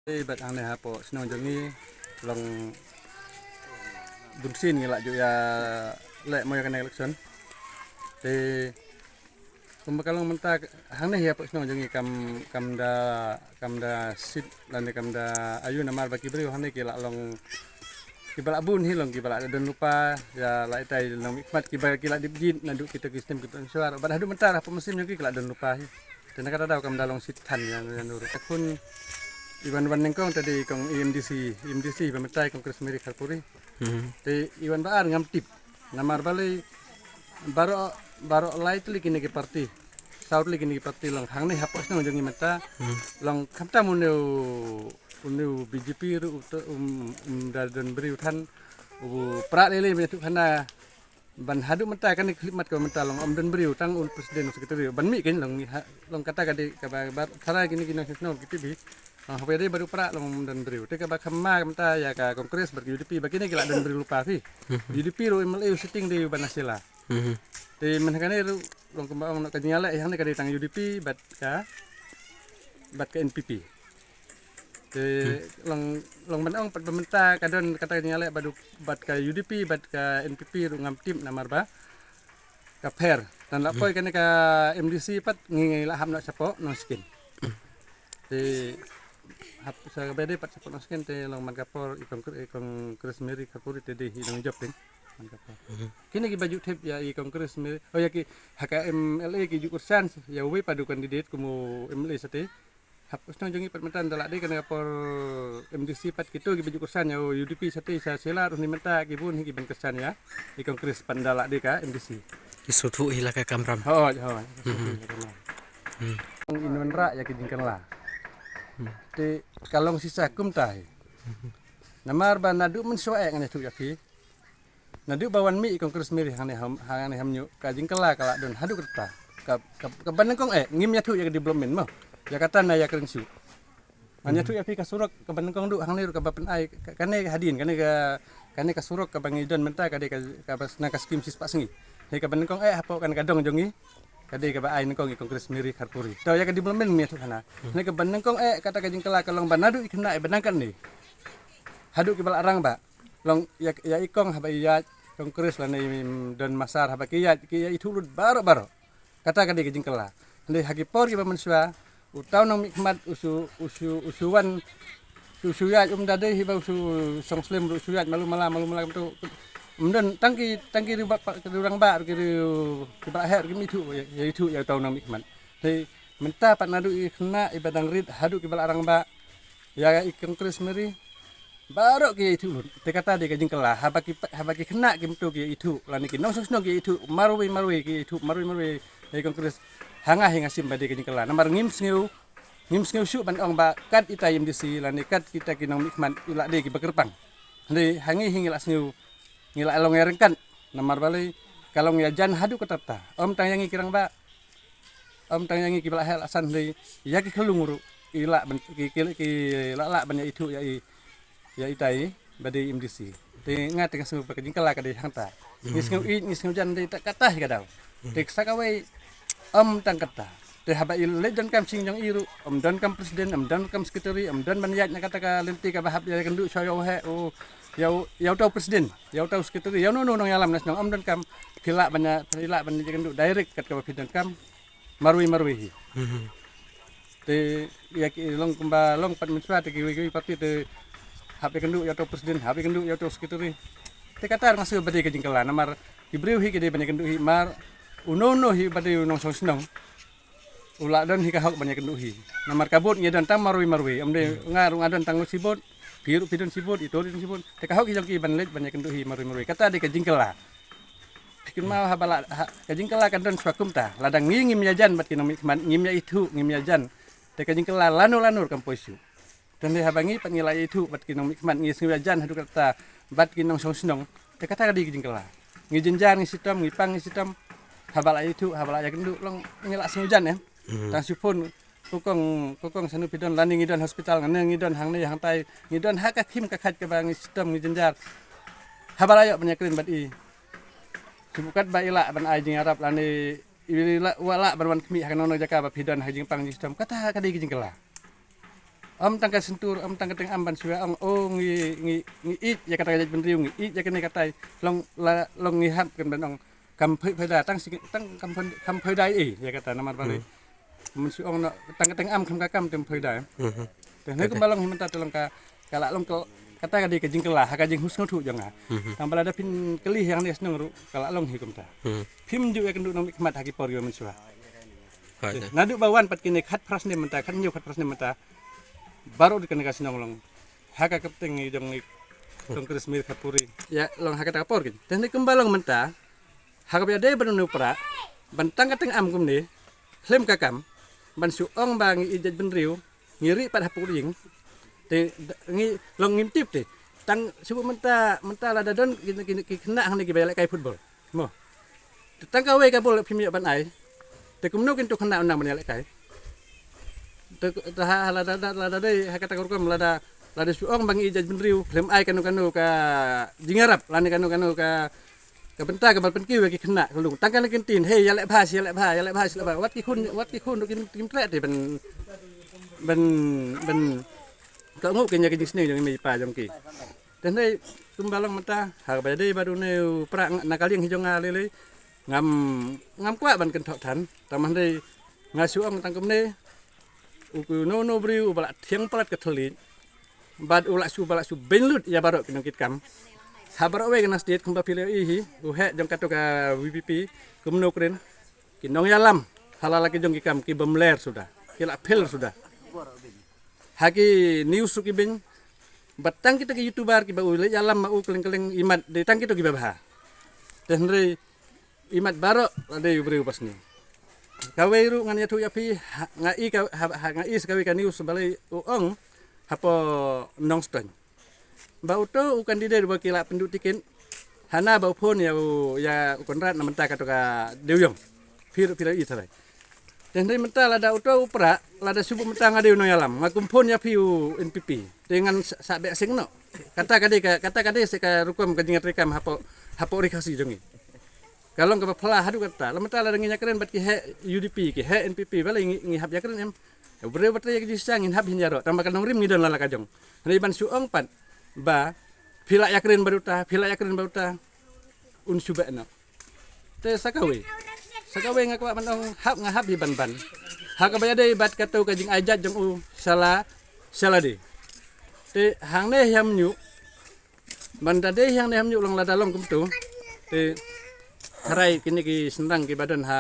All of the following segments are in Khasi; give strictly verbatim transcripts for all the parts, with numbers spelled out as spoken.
Te bad hangne hapoh shnong jong ngi long bun sien ngi la ju ïa leh mo ïa kane election. Te kumba ka long mynta hangne hapoh shnong jong ngi kam, kam da, kam da sit lane kam da ayu namar ba ki briew hangne ki la long kiba la bun hi long kiba la don lypa ïa la itai long mihkhmat kiba ki la dip jied naduh kita ki snem ki pynshwar bad haduh mynta hapoh mynsiem jong ki ki la don lypa hi. Te na kata daw kam da long sit than ïa, ïa nuru. Te khun i wan wan nyngkong te dei kong i MDC, i MDC ba mynta i kong Chris Mary Kharpuri. Te i wan ba ar ngam tip. Namar balei baroh, baroh lai tylli kine ki parti. Saw tylli kine ki parti long hangne hapoh shnong jong ngi mynta. Long khamtam une u, une u BJP ruh u te, um, um, da don briew than u pra lele mynta khana. Ban haduh mynta kane ka khyllipmat kaba mynta long ym don briew tang u president secretary ban mih kein long ha, long kata ka dei kaba, ba tharai kine ki nongshong shnong ki tip hi. Long haba ïadei bad u pra long ym don briew. Te kaba kham ma mynta ïa ka Congress bad ka UDP ba kine ki la don briew lypa phi. UDP ruh MLA u sitting dei u Banaseila. Te mynta kane ruh long kumba ong noh ka jingïaleh hangne ka dei tang UDP bad ka, bad ka NPP. Te long, long ban ong pat ba mynta ka don kata ka jingïaleh bad u, bad ka UDP bad ka NPP ruh ngam tip namar ba ka pher. Tang la poi kane ka MDC pat ngi, ngi la hap noh shapoh Nongshken. Te hap sa ba dei pat shapoh Nongshken te long man ka por i kong, i kong Chris Mary Kharpuri te dei hi nongjop te. Man ka por. Kine kiba ju tip ïa i kong Chris Mary. Oh ïa ki ha ka MLA ki ju kyrshan ïa uwei pat u candidate kum u MLA sate. Hapoh shnong jong ngi pat mynta da la dei kane ka por MDC pat kito kiba ju kyrshan ïa u UDP sate sa sila ruh ni mynta ki bun hi kiban kyrshan ïa i kong Chris pat da la dei ka MDC. Ki suthu hi la ka kamram. Hooid, hooid. Ki suthu hi la ka kamram. Ong in wanrah ïa ki jingkylla. Te ka long shisha kumta hi. Namar ba naduh mynshuwa eh ngan ïathuh ïa phi. Naduh ba wan mih i kong Chris Mary hangne ha, hangne ha Manyuh ka jingkylla ka la don haduh katta. Ka, ka, kaba nyngkong eh ngim ïathuh ïa ka development mo. Ïa kata na ïa ka ringshu. Ngan ïathuh ïa phi ka surok kaba nyngkong duh hangne ruh kaba pynai ka, kane ka hadien kane ka, kane ka surok kaba ngi don mynta ka dei ka, kaba na ka skim shispah sngi. Hei kaba nyngkong eh hapoh kane ka dong jong ngi. Ka dei kaba ai nyngkong i kong Chris Mary Kharpuri. To ïa ka development ngim ïathuh hana. Hei kaba nyngkong eh kata ka jingkylla ka long ba naduh i khynnah iba dang katne. Haduh kiba la rangbah. Long ïa, ïa i kong haba ïaid kong Chris lane i, mm, don Masar haba ki ïaid ki ïaid ithuh lut baroh baroh. Kata ka dei ka jingkylla. Hynrei ha ki por kiba mynshuwa u tau nongmihkhmat u shu, u shu, u shu wan u shu ïaid um da dei hi ba u shu song slem ruh u shu ïaid malu mala malu mala kumto. Ym don tang ki, tang ki rangbah, ki rangbah ki, kiba la heh kim ithuh ïa, ïa ithuh ïa u tau nongmihkhmat. Hynrei mynta pat naduh i khynnah iba dang rit haduh kiba la rangbah. Ïa i kong Chris Mary baroh ki ïa ithuh lut. Te kata dei ka jingkylla haba ki, haba ki khynnah ki mynta ki ïa ithuh lane ki nongshong shnong ki ïa ithuh marwei marwei ki ïa ithuh marwei marwei ïa i kong Chris. Ha nga hi nga shim ba dei ka jingkylla namar ngim sngew, ngim sngew shuh ban ong ba kat ita i MDC lane kat kita ki nongmihkhmat i la dei kiba kyrpang. Hynrei ha ngi hi ngi la sngew ngi la long ïa ryngkat namar balei ka long ïa jan haduh katta katta. Ym tang ïa ngi ki rangbah. Ym tang ïa ngi kiba la heh la san hynrei ïa ki khyllung ruh i lah ban ki, ki, ki lah lah ban ïa ithuh ïa i, ïa ita i ba dei MDC. Te nga te nga sngew ba ka jingkylla ka dei hangta. Ngi sngew ïeit ngi sngew jan dei ta kata hi ka daw. Te sa kawei ym tang kata. Te haba i leit donkam sing jong i ruh ym donkam president ym donkam secretary ym don ban ïaid na kata ka lynti kaba hap ïa kynduh sha ïa u heh u ïa u, ïa uta u president ïa uta u secretary ïa uno uno u nongïalam na shnong ym donkam. Phi lah ban ïa, phi lah ban ïa kynduh direct kat kaba phi donkam. Marwei marwei hi. Te ïa ki long kumba long pat mynshuwa te kiwei kiwei parti te hap ïa kynduh ïa uta u president hap ïa kynduh ïa uta u secretary. Te kata nga sngew ba dei ka jingkylla namar ki briew hi ki dei ban ïa kynduh hi mar uno uno hi ba dei u nongshong shnong. U la don hi ka hok ban ïa kynduh hi. Namar ka vote ngi don tang marwei marwei. Ym dei nga ruh nga don tang shi vote. Phi ruh phi don shi vote, ito ruh don shi vote. Te ka hok hi jong ki ban leit ban ïa kynduh hi marwei marwei. Kata dei ka jingkylla. Phi kynmaw haba la, ha, ka jingkylla kan don shuwa kumta. Lada ngi ngim ïa jan bad ki nongmihkhmat, ngim ïa ithuh, ngim ïa jan. Te ka jingkylla lano lano ruh kam poi shuh. Te hynrei haba ngi pat ngi la ïa ithuh bad ki nongmihkhmat ngi sngew ïa jan haduh katta bad ki nongshong shnong. Te kata ka dei ka jingkylla. Ngi jynjar ngi shitom, ngi pang ngi shitom. Haba la ïa ithuh, haba la ïa kynduh long ngi la sngew jan em. Tang shu phone, ko kong, ko kong shano phi don lane ngi don hospital, lane ngi don hangne hangtai, ngi don ha ka khim ka khait kaba ngi shitom ngi jynjar. Haba la ïoh ban ïa kren bad i. Shu buh kat ba i lah ban ai jingïarap lane i lah, wa lah ban wan khmih ha kano kano jaka ba phi don ha ka jingpang jingshitom. Kata ka dei ka jingkylla. Ym tang ka sentur, ym tang ka teng am ban shu ong, oh, ngi, ngi, ngi ïeit ïa kata ka jaitbynriew, ngi ïeit ïa kane katai. Long la, long ngi hap kan ban ong kam poi, poi da, tang si, tang kam poi, kam poi da ei ïa kata namar balei. Mynta shu ong noh tang ka teng am kham ka kam te poi da. Te hynrei kumba long hi mynta te long ka, ka la long ka, kata ka dei ka jingkylla ha ka jinghuh sngewthuh jong nga. Tang ba lada phin kylli hangne shnong ruh ka la long hi kumta. Phim ju ïakynduh nongmihkhmat ha ki por kiba mynshuwa. Naduh ba wan pat kine khatphra snem mynta, khathynñiew khatphra snem mynta, baroh kane ka shnong long ha ka kyrteng jong i Congress Mir Khatpuri. Ïa long ha kata ka por kin. Te hynrei kumba long mynta, ha kaba ïadei bad une u Prah, ban tang ka teng am kumne, khlem ka kam ban shu ong ba ngi ïeit jaitbynriew, ngi rieh pat hapoh ïing. Te ngi long ngim tip te. Tang shu mynta, mynta lada don ki, ki, ki khynnah hangne kiba ïalehkai football. Mo. Te tang kawei ka bol phim ïoh ban ai. Te kumno kin tu khynnah u nang ban ïalehkai. Te, te ha, ha lada, lada, lada dei ha kata ka rukom lada, lada shu ong ba ngi ïeit jaitbynriew, khlem ai kano kano ka jingïarap lane kano kano ka, ka bynta ka ban pynkiew ïa ki khynnah ka long. Tang kane kin ktien, hei ïaleh bha, ïaleh bha, ïaleh bha, ïaleh bha. Wat ki khun, wat ki khun ruh kim, kim treh te ban, ban, ban kohnguh kin ïa ki jingsneng jong i mei i pa jong ki. Te hynrei kumba long mynta ha kaba ïadei bad une u Prah na ka liang hi jong nga lei lei ngam, ngam kwah ban kynthoh than. Tang ba hynrei nga shu ong tang kumne, u kino kino briew uba la thiang palat ka thylliej bad u la shu, ba la shu beiñ lut ïa baroh ki nongkitkam ha baroh kawei ka state, kumba phi la ïohi hi u heh jong kato ka VPP, kumno kren, ki nongïalam ha la la ki jong ki kam ki bym ler suda, ki la phel suda. Ha ki news ruh ki beiñ. Bad tang kita ki YouTuber kiba u leit ïalam ma u kylleng kylleng, imat dei tang kito kiba bha. Te hynrei imat baroh la dei u briew ba sniew. Kawei ruh ngan ïathuh ïa phi, ha, nga i ka, ha, ha, nga i sa kawei ka news balei u ong hapoh Nongstoiñ ba uto u candidate ba ki la pynduh tiket, hana ba u phone ïa u, ïa u Conrad na mynta kato ka dewïong. Phi ruh phi la i tharai. Te hynrei mynta lada uto u Prah, lada shu buh mynta nga dei u nongïalam, nga kum phone ïa phi u NPP. Te ngan sa, sa beh seng noh. Kata ka dei ka, kata ka dei sa ka rukom ka jingïatreikam hapoh, hapoh ri Khasi jong ngi. Ka long kaba phylla haduh katta. La mynta lada ngin ïakren bad ki heh UDP, ki heh NPP, balei ngi, ngi hap ïakren em. U briew ba trei ïa ka jingshisha ngin hap hin ïaroh. Tang ba ka nongrim ngi don la la ka jong. Hynrei ban shu ong pat ba phi la ïakren bad uta, phi la ïakren bad uta, un shu beh noh. Te sa kawei, sa kawei nga kwah ban ong hap, nga hap hi ban ban ha kaba ïadei bad kato ka jingai jait jong u sha la, sha lade. Te hangne hi Hynñiewtrep, ban da dei hangne hi Hynñiewtrep long lada long kumto, te tharai kine ki shynrang kiba don ha,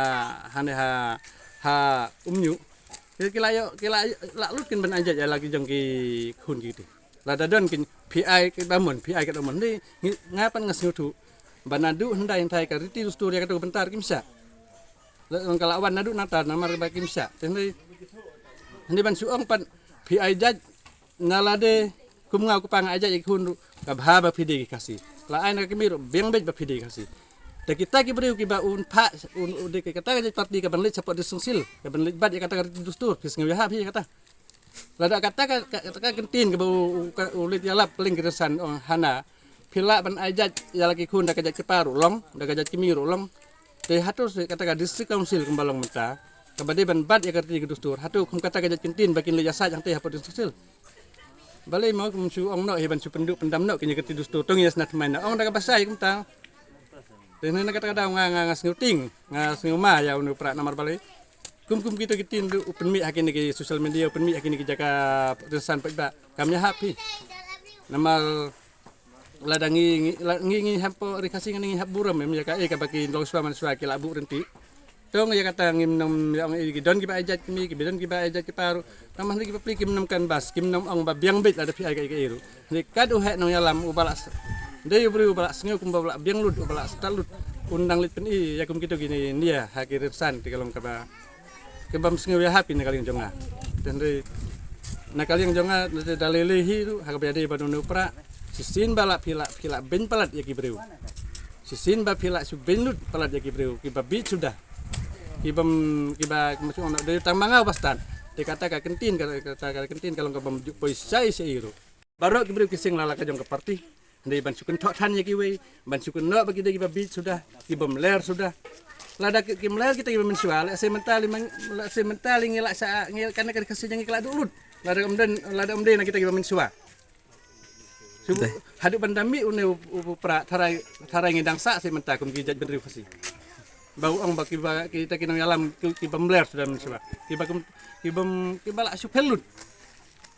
hangne ha, ha Umñiuh, te ki la ïoh, ki la ïoh, la lut kin ban ai jait ïa la ki jong ki khun ki kti. Lada don kin phi ai kiba mon, phi ai kiba mon. Hynrei ngi, nga pat nga sngewthuh ba naduh hyndai hynthai ka riti dustur ïa kato ka bynta kim shah. La, ka la wan naduh nangta namar ba kim shah. Te hynrei, hynrei ban shu ong pat phi ai jait na lade, kum nga u kpa nga ai jait ïa ki khun ruh, ka bha ba phi dei ki Khasi. La ai na ka kmie ruh biang beit ba phi dei ki Khasi. Te kita ki briew kiba un phah, un, un dei kata ka jait party kaban leit shapoh District Council, kaban leit bat ïa kata ka riti dustur, phi sngew ïa ha phi ïa kata. Lada kata ka, ka, kata ka kyntien kaba u, u, ka, u leit ïalap kylleng ki rynsan, ong hana. Phi lah ban ai jait ïa la ki khun da ka jait kpa ruh long, da ka jait kmie ruh long. Te hato se kata ka District Council kumba long mynta, kaba dei ban bat ïa ka riti ka dustur, hato kum kata ka jait kyntien ba kin leit ïasaid hangtei hapoh District Council. Balei mo kum shu ong noh hi ban shu pynduh pyndam noh kine ki riti dustur, to ngin ïasna thymmai noh, ong da kaba shai kumta. Te hynne na kata ka daw nga, nga, nga sngewtieng, nga sngewma ïa une u Prah namar balei. Kum, kum kito ki ktien ruh u pynmih ha kine ki social media, u pynmih ha kine ki jaka rynsan paidbah, kam ïahap hi. Namar lada ngi, ngi, la, ngi, ngi hapoh ri Khasi ngi hap burom em ïa kaei kaba ki longshuwa manshuwa ki la buh ryntih. Tang ïa kata ngim nym ïa ong ei, ki don kiba ai jait kmie, ki don kiba ai jait kpa ruh. Tang ma hynrei ki bapli kim nym canvass, kim nym ong ba biang beit lada phi ai kaei kaei ruh. Hynrei kat u heh nongïalam uba la s-, dei u briew uba la sngew kumba la biang lut, uba la stad lut. Un dang leit pyni ïa kum kito kine nia ha ki rynsan te ka long kaba, kaba ym sngew ïahap hi na ka liang jong nga. Te hynrei na ka liang jong nga, na te da lei lei hi ruh ha kaba ïadei bad une u Prah. Shisien ba lah phi lah, phi lah beiñ palat ïa ki briew. Shisien ba phi lah shu beiñ lut palat ïa ki briew kiba bieit suda, kibym, kiba, kiba shu ong noh dei tang ma nga uba stad. Te kata ka kyntien, ka, kata ka kyntien ka long kabym ju poi shai shai ruh. Baroh ki briew ki seng la la ka jong ka party. Hynrei ban shu kynthoh than ïa kiwei, ban shu kynnoh ba ki dei kiba bieit suda, kibym ler suda. Lada ki, kim ler kita kiba mynshuwa, lehse mynta lei ma, lehse mynta lei ngi lah sha, ngi kane ka ri Khasi jong ngi ka lah duh lut. Lada um dei, lada um dei na kita kiba mynshuwa. Shu haduh ban da mih une u, u, u pra tharai, tharai ngi dang sah se mynta kum ki jait bynriew Khasi. Ba u ong ba kiba kita ki nongïalam ki, kiba mler suda mynshuwa. Kiba kum, kiba, kiba la shu phelut.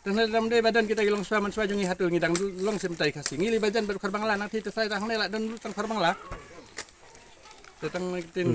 Tang lada um dei ba don kita ki longshuwa mynshuwa jong ngi hato ngi dang long se mynta i Khasi. Ngi li ba jan bad Khar Bangla nang ti te sai tang ne la don lut tang Khar Bangla. Te tang ne ki tin